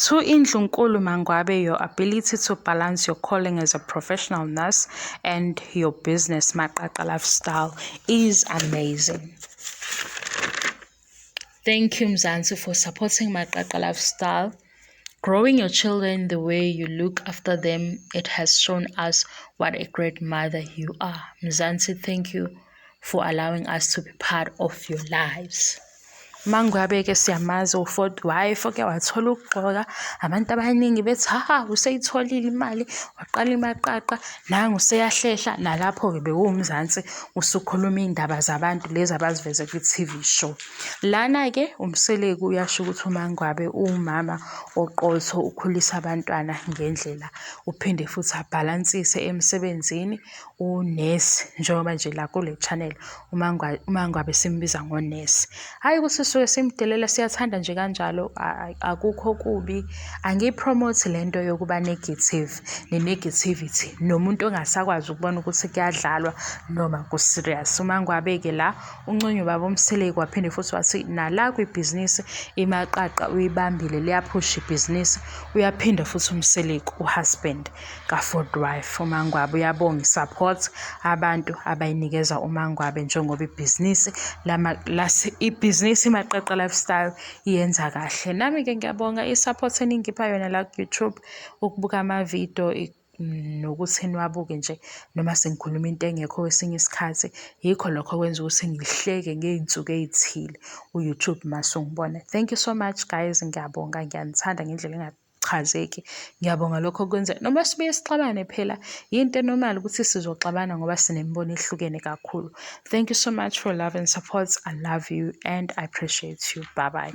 To Indlunkulu MaNgwabe, your ability to balance your calling as a professional nurse and your business Maqaqa Lifestyle is amazing. Thank you, Mzansi, for supporting Maqaqa Lifestyle. Growing your children the way you look after them, it has shown us what a great mother you are. Mzansi, thank you for allowing us to be part of your lives. MaNgwabe-ke siyamazi u-fourth wife oke wathola ukugqoka abantu abaningi bethi ha useyitholile imali waqala iMaqaqa nangu useyahlehla nalapho-ke bekuwuMzansi usukhuluma iy'ndaba zabantu lezi abaziveze kwi-TV show. Lana-ke uMseleku uyasho ukuthi uMaNgwabe uwumama oqotho ukhulisa abantwana ngendlela uphinde futhi abhalansise emsebenzini unesi njengoba nje la kule channel uMaNgwabe simbiza ngonesi. Hhayi ukuthi sisuke simdelela siyathanda nje kanjalo akukho kubi. Angiyiphromothi le nto yokuba negative ne-negativity nomuntu ongasakwazi ukubona ukuthi kuyadlalwa noma ku-serious. UMaNgwabe-ke la unconywe ubaba uMseleku waphinde futhi wathi nala kwibhizinisi iMaqaqa uyibambile liyaphusha ibhizinisi. Uyaphinda futhi uMseleku u-husband ka-fourth wife uMaNgwabe uyabonga i-support abantu abayinikeza uMaNgwabe njengoba ibhizinisi ibhizinisi iMaqaqa Lifestyle iyenza kahle. Nami-ke ngiyabonga i-support eningipha yona la ku-YouTube ukubuka amavidiyo nokuthi niwabuke nje noma sengikhuluma into engekho kwesinye isikhathi. Yikho lokho okwenza ukuthi ngihleke ngey'nsuku ey'thile u-YouTube mase ungibona. Thank you so much guys, ngiyabonga ngiyanithanda ngendlela engachazeki. Ngiyabonga lokho okwenza noma sibuye sixabane phela yinto e-normal ukuthi sizoxabana ngoba sinemibono ehlukene kakhulu. Thank you so much for love and support. I love you and I appreciate you. Bye bye.